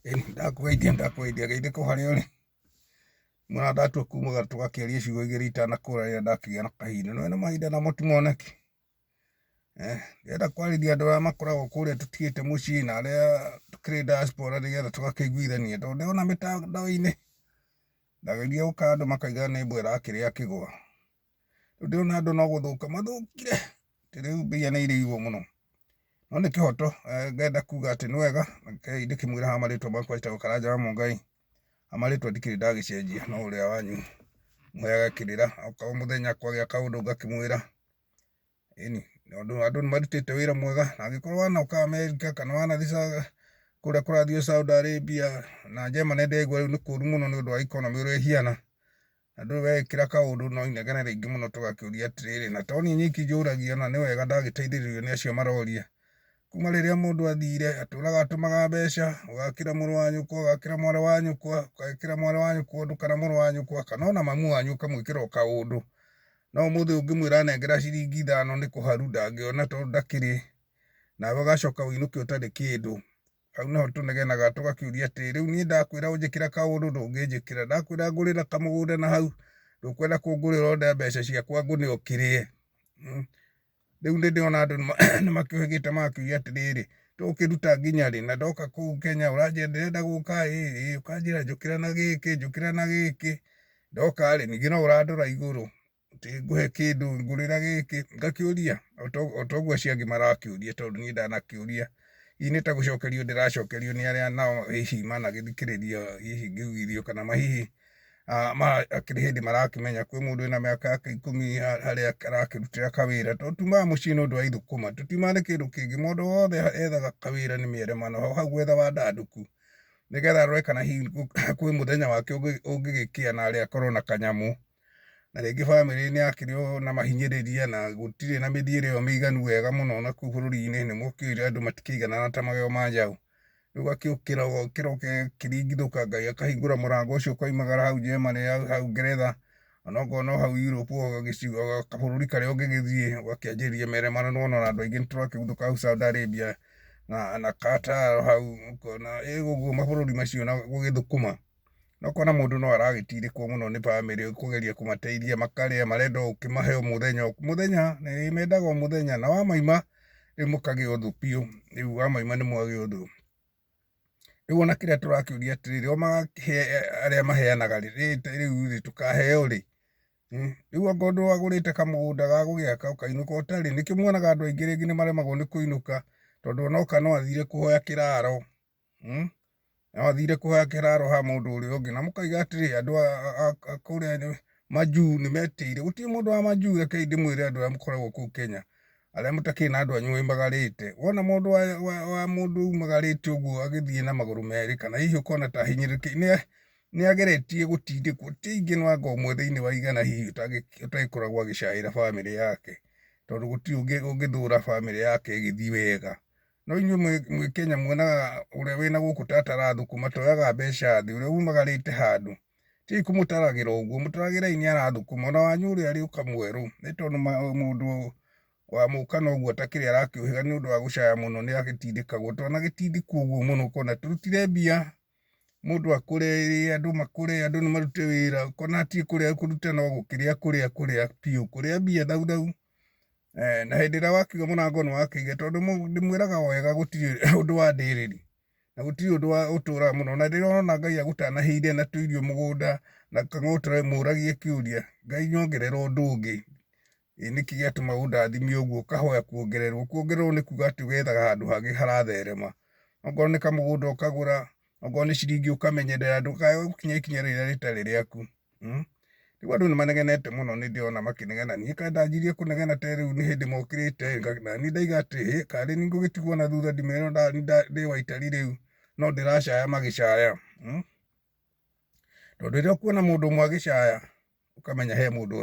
Ĩni ndakũgeithia ndakũgeithia geithĩka o harĩa ũrĩ. Mwana ndatua kumagara tũgakĩaria ciugo igĩrĩ itanakũra rĩrĩa ndakĩgĩa na kahinda. Nĩũĩ na mahinda namo ti moneki. Ndĩrenda kwarĩria andũ arĩa makoragwo kũrĩa tũtigĩte mũciĩ na arĩa tũkĩrĩ diaspora nĩgetha tũgakĩiguithania. Tondũ ndĩrona mĩtandao-inĩ ndageria gũka andũ makauga nĩ mbwa ĩrakĩrĩa kĩgwa. Rĩu ndĩrona andũ no gũthũka mathũkire, atĩ rĩu mbia nĩ irĩirwo mũno. No nĩ kĩhoto ngenda kuga atĩ nĩ wega, rekei ndĩkĩmwĩre haha marĩtwa makwa njĩtagwo Karanja wa Mũngai. Na marĩtwa ndikĩrĩ ndagĩcenjia no ũrĩa wanyu mũheage kĩrĩra, okorwo mũthenya kwagĩa kaũndũ ngakĩmwĩra. Ĩni, tondũ andũ nĩ marutĩte wĩra mwega, na angĩkorwo wanoka Amerika kana wanathiĩ kũrĩa kũrathiĩ Saudi Arabia na Germany ndĩraigua rĩu nĩ kũru mũno nĩ ũndũ wa economy ũrĩa ĩhiana. Na ndũĩ wekĩra kaũndũ no inegene rĩingĩ mũno tũgakĩũria atĩrĩrĩ, na to niĩ nyiki njũragia na nĩ wega ndagĩteithĩrĩrio nĩ acio maroria. Kuma rĩrĩa mũndũ athire atũraga atũmaga mbeca, ũgakĩra mũrũ wa nyũkwa, ũgakĩra mwarĩ wa nyũkwa, ũgekĩra mwarĩ wa nyũkwa ũndũ kana mũrũ wa nyũkwa kana ona mamu wanyu ũkamwĩkĩra o kaũndũ. No ũmũthĩ ũngĩmwĩra nengera ciringi ithano nĩ kũharu ndangĩona tondũ ndakĩrĩ, nawe ũgacoka ũinũke ũtarĩ kĩndũ. Hau nĩho tũnegenaga tũgakĩũria atĩ rĩu niĩ ndakwĩra ũnjĩkĩre kaũndũ ndũngĩnjĩkĩra, ndakwĩra ngũrĩra kamũgũnda na hau ndũkwenda kũngũrĩra ũrenda mbeca ciakwa ngũne ũkĩrĩe. Rĩu nĩ ndĩrona andũ nĩ makĩũhĩgĩte magakiuga atĩrĩrĩ, tũgũkĩruta nginya rĩ? Na ndoka kũu Kenya ũranjĩra ndĩrenda gũka ĩ, ũkanjĩra njũkĩra na gĩkĩ, njũkĩra na gĩkĩ, ndoka rĩ, ningĩ no ũrandora igũrũ. Atĩ ngũhe kĩndũ ngũrĩra gĩkĩ ngakĩũria o ta ũguo acio angĩ marakĩũria tondũ niĩ ndanakĩũria hihi nĩ ta gũcokerio ndĩracokerio nĩ arĩa nao hihi managĩthikĩrĩria hihi ngĩugithio kana hihi akĩrĩ hĩndĩ marakĩmenya kwĩ mũndũ wĩna mĩaka yake ikũmi harĩa arakĩrutĩra kawĩra tondũ tumaga mũciĩ nĩ ũndũ wa ithũkũma tũtiumaga nĩ kĩndũ kĩngĩ mũndũ wothe ethaga kawĩra nĩ mĩeremano hau gwetha wandandũku nĩgetha arore kana hihi kwĩ mũthenya wake ũngĩgĩkĩa narĩ akorwo na kanyamũ. Na rĩngĩ bamĩrĩ nĩ yakĩrĩ o na mahinyĩrĩria na gũtirĩ na mĩthiĩre ĩyo mĩiganu wega mũno na kũu bũrũri-inĩ nĩ mũkĩũĩ andũ matikĩiganaga ta magego ma njaũ. Rĩu ũgakĩũkĩra ũgokĩra ũgakĩringithũka Ngai akahingũra mũrango ũcio ũkoimagara hau Germany hau Ngeretha ona okorwo no hau Europe gĩcigo kabũrũri karĩa ũngĩgĩthiĩ ũgakĩanjĩrĩria meremano nĩ wona ona andũ aingĩ nĩ tũrakĩguthũka hau Saudi Arabia na Qatar hau ũkona ĩ ũguo mabũrũri macio na gũgĩthũkũma. Na ũkona mũndũ no aragĩtindĩkwo mũno nĩ bamĩrĩ kũgeria kũmateithia makarĩa marenda ũkĩmahe o mũthenya o mũthenya, mendaga o mũthenya na wamaima rĩu mũkagĩa ũthũ biũ, rĩu wamaima nĩ mwagĩa ũthũ. Rĩu ona kĩrĩa tũrakĩũria atĩrĩrĩ, o magakĩhe arĩa maheanaga rĩ, rĩu rĩ tũkaheo rĩ? Rĩu okorwo ndwagũrĩte kamũgũnda ga gũgĩaka ũkainũka ũtarĩ, nĩkĩo muonaga andũ aingĩ rĩngĩ nĩ maremagwo nĩ kũinũka tondũ ona oka no athire kũhoya kĩraro. No athire kũhoya kĩraro ha mũndũ ũrĩa ũngĩ na mũkaiga atĩrĩ andũ a kũrĩa majuu nĩ metĩire gũtirĩ mũndũ wa majuu rekei ndĩmwĩre andũ arĩa mũkoragwo kũu Kenya arĩa mũtakĩrĩ na andũ anyu moimagarĩte wona mũndũ wa mũndũ umagarĩte ũguo agĩthiĩ na magũrũ merĩ kana hihi ũkona ta ahinyĩrĩrĩkĩte nĩ ageretie gũtindĩkwo ti aingĩ no anga ũmwe thĩinĩ wa igana hihi ũtagĩkoragwo agĩcaĩra bamĩrĩ yake tondũ gũtirĩ ũngĩthũra bamĩrĩ yake ĩgĩthiĩ wega. No inyuĩ mwĩ Kenya muonaga ũrĩa wĩna gũkũ ta atarathũkũma toyaga mbeca thĩ, ũrĩa umagarĩte handũ. Tigai kũmũtaragĩra ũguo, mũtaragĩrei nĩ arathũkũma. Ona wanyu ũrĩa arĩũka mwerũ, nĩ tondũ mũndũ wa mũkana ũguo atakĩrĩ arakĩũhĩga nĩ ũndũ wa gũcaya mũno nĩ agĩtindĩkagwo. Twanagĩtindĩkwo ũguo mũno ũkona tũrutire mbia, mũndũ akũre, andũ makũre, andũ nĩ marute wĩra, ũkona hatirĩ kũrĩa kũruta no gũkĩrĩa kũrĩa kũrĩa biũ, kũrĩa mbia thau thau. Na hĩndĩ ĩrĩa wakiuga mũrango nĩ wakĩige tondũ ndĩmwĩraga wega gũtirĩ ũndũ wa ndĩrĩri na gũtirĩ ũndũ wa ũtũraga mũno na rĩrĩa ũrona Ngai agũtanahĩire na tũirio mũgũnda na kang'otore mũragie kĩũria Ngai nyongerera ũndũ ũngĩ ĩ nĩkĩ gĩatũma ũndathime ũguo ũkahoya kuongererwo kuongererwo nĩ kuga atĩ wethaga handũ hangĩ haratherema okorwo nĩ kamũgũnda ũkagũra okorwo nĩ ciringi ũkamenyerera ndũkae gũkinya ikinya rĩrĩa rĩtarĩ rĩaku. Rĩu andũ nĩ manegenete mũno nĩ ndĩrona makĩnegena niĩ kaĩ ndanjirie kũnegena te rĩu nĩ hĩndĩ mokĩrĩte na niĩ ndaiga atĩ hĩ karĩ niĩ ngũgĩtigwo na thutha ndimere ndĩ wa itari rĩu no ndĩracaya magĩcaya. Tondũ rĩrĩa ũkuona mũndũ ũmwe agĩcaya ũkamenya he mũndũ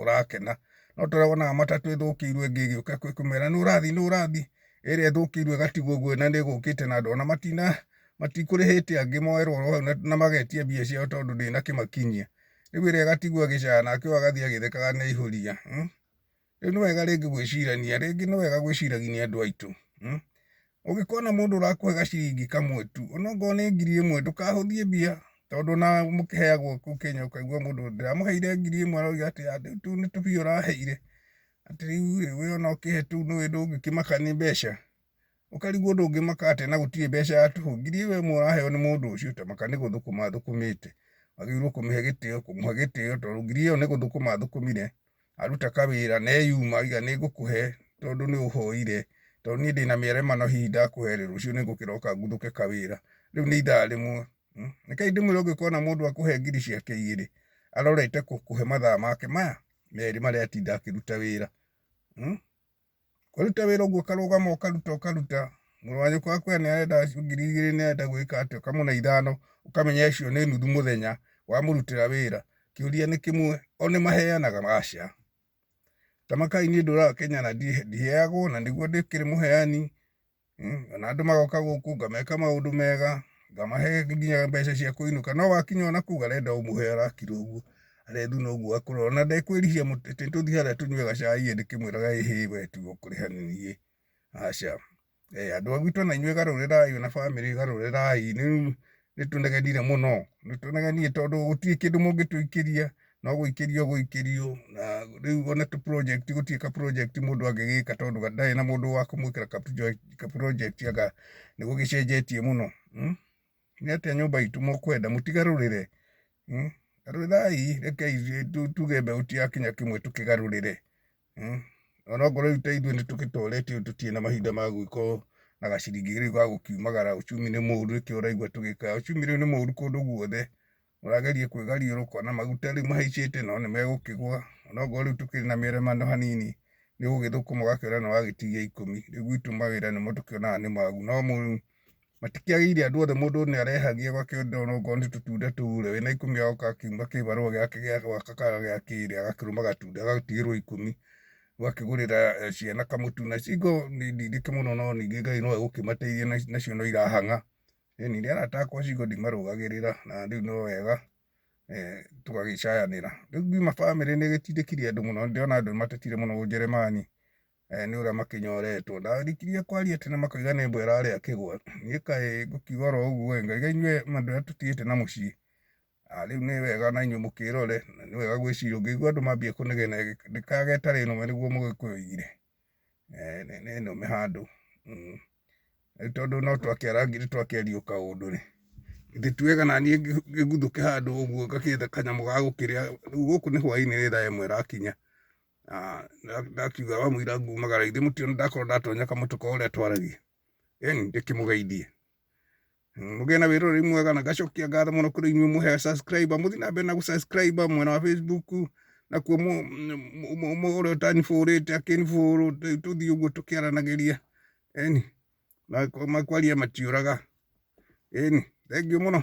ũrakena. No ta ũrĩa wonaga matatũ ĩthũkĩirwo ĩngĩ ĩgĩũka ĩkũmera nĩ ũrathiĩ nĩ ũrathiĩ, ĩrĩa ĩthũkĩirwo ĩgatigwo ũguo na nĩ ĩgũkĩte na andũ ona matina matikũrĩhĩte angĩ moerwo oro hau na magetia mbia ciao tondũ ndĩnakĩmakinyia. Rĩu ĩrĩa ĩgatigwo ĩgĩcaya nake ũyũ agathiĩ agĩthekaga nĩ aihũria. Rĩu nĩ wega rĩngĩ gwĩcirania, rĩngĩ nĩ wega gwĩciragia nĩ andũ aitũ. Ũngĩkona mũndũ ũrakũhe gaciringi kamwe tu, onokorwo nĩ 1000, ndũkahũthie mbia, tondũ na mũkĩheagwo kũu Kenya ũkaigua mũndũ ndĩramũheire 1000 arauga atĩ rĩu tũu nĩ tũbia ũraheire, atĩ rĩu rĩ we ona ũkĩhe tũu nĩũĩ ndũngĩkĩmaka nĩ mbeca. Ũkarigwo ndũngĩmaka atĩa na gũtirĩ mbeca ya tũhũ. 1000 ũraheo nĩ mũndũ ũcio tamaka nĩ gũthũkũma athũkũmĩte. Wagĩrĩirwo kũmĩhe gĩtĩo, kũmũhe gĩtĩo tondũ 1000 ĩyo nĩ gũthũkũma athũkũmire, aruta kawĩra na eyuma auga nĩ ngũkũhe tondũ nĩ ũhoire, tondũ niĩ ndĩna mĩaremano hihi ndakũhe rĩ, rũciũ nĩ ngũkĩroka nguthũke kawĩra. Rĩu nĩ ithaa rĩmwe. Rekei ndĩmwĩre ũngĩkona mũndũ akũhe ngiri ciake igĩrĩ, arorete gũkũhe mathaa make maya merĩ marĩa atinda akĩruta wĩra. Kũruta wĩra ũguo ũkarũgama ũkaruta ũkaruta, mũrũ wa nyũkwa akwĩra nĩ arenda 2000 nĩ arenda gwĩka atĩa, ũkamũne ithano, ũkamenya icio nĩ nuthu mũthenya wamũrutĩra wĩra. Kĩũria nĩ kĩmwe, o nĩ maheanaga? Aca. Tamakai niĩ ndũraga Kenya na ndiheagwo na nĩguo ndĩkĩrĩ mũheani. Ona andũ magoka gũkũ ngameka maũndũ mega, ngamahe nginya mbeca cia kũinũka, no wakinya ona kũu arenda ũmũhe arakira ũguo, arethuna ũguo akũrora, ona ndekwĩrihia atĩ tũthiĩ harĩa tũnyue gacai ĩ ndĩkĩmwĩraga ĩhĩ we tiga ũkũrĩha nĩ niĩ, aca. Andũ a gwitũ ona inyuĩ garũrĩrai ona bamĩrĩ garũrĩrai, rĩu nĩ tũnegenire mũno, nĩ tũnegenire tondũ gũtirĩ kĩndũ mũngĩtũikĩria, no gũikĩrio gũikĩrio, na rĩu ona tũ project gũtirĩ ka project mũndũ angĩgĩka tondũ ndarĩ na mũndũ wa kũmwĩkĩra ka project anga nĩ gũgĩcenjetie mũno. Nĩ atĩa nyũmba itũ mũkwenda mũtigarũrĩre? Garũrĩrai, rekei tuge mbeũ ti yakinya kĩmwe tũkĩgarũrĩre. Onokorwo rĩu ta ithuĩ nĩ tũgĩtoretie rĩu tũtirĩ na mahinda ma gũgĩkorwo na gaciringi rĩu ga gũkiumagara, uchumi nĩ mũru nĩkĩo ũraigua tũgĩka, uchumi rĩu nĩ mũru kũndũ guothe, ũrageria kwĩgariũra ũkona maguta rĩu mahaicĩte no nĩ megũkĩgũa, onokorwo rĩu tũkĩrĩ na mĩremano hanini, nĩ ũgũgĩthũkũma ũgakĩona nĩ wagĩtigia ikũmi, rĩu gwitũ mawĩra nĩmo tũkĩonaga nĩ magu, no matikĩagĩire andũ othe, mũndũ nĩ arehagia ũgakĩona onokorwo nĩ tũtunda tũu rĩ, wĩna ikũmi agoka akiuma kĩbarũa gĩake gĩa gwaka kana gĩa kĩrĩ, agakĩrũma gatunda agagĩtigĩrwo ikũmi, ũgakĩgũrĩra ciana kamũtu, na cingo nĩ ndindĩke mũno no ningĩ Ngai no egũkĩmateithia nacio no irahang'a. Ĩni nĩ arata akwa cingo ndimarũgagĩrĩra na rĩu no wega tũgagĩcayanĩra. Rĩu ngiuma bamĩrĩ nĩ ĩgĩtindĩkire andũ mũno, nĩ ndĩrona andũ nĩ matetire mũno Ũnjeremani nĩ ũrĩa makĩnyoretwo. Ndarĩkirie kwaria tene makoiga nĩ mbwa ĩrarĩa kĩgwa. Niĩ kaĩ ngũkiuga oro ũguo ĩ, ngaiga inyuĩ andũ arĩa tũtigĩte na mũciĩ, rĩu nĩ wega na inyuĩ mũkĩrore, na nĩ wega gwĩciria ũngĩigua andũ mambia kũnegena ndĩkage ĩtarĩ nũme nĩguo mũgĩkũyũ oigire. Nĩ nũme handũ. Rĩu tondũ no twakĩarangi nĩ twakĩaria o kaũndũ rĩ, githĩ ti wega naniĩ ngĩguthũke handũ ũguo ngakĩetha kanyamũ ga gũkĩrĩa, rĩu gũkũ nĩ hwainĩ nĩ thaa ĩmwe ĩrakinya. Ndakiuga wamũira ngumagara githĩ mũtiona ndakorwo ndatonya kamũtĩ ka ũrĩa twaragia. Ĩni ndĩkĩmũgeithie. Mũgĩe na wĩroreri mwega na ngacokia ngatho mũno kũrĩ inyuĩ mũhe subscriber, mũthiĩ na mbere na gũ-subscribe mwena wa Facebook, nakuo ũrĩa ũtanibũrĩte akĩnibũrũ, tũthiĩ ũguo tũkĩaranagĩria. Ĩni, makwaria matiũraga. Ĩni, thengiũ mũno.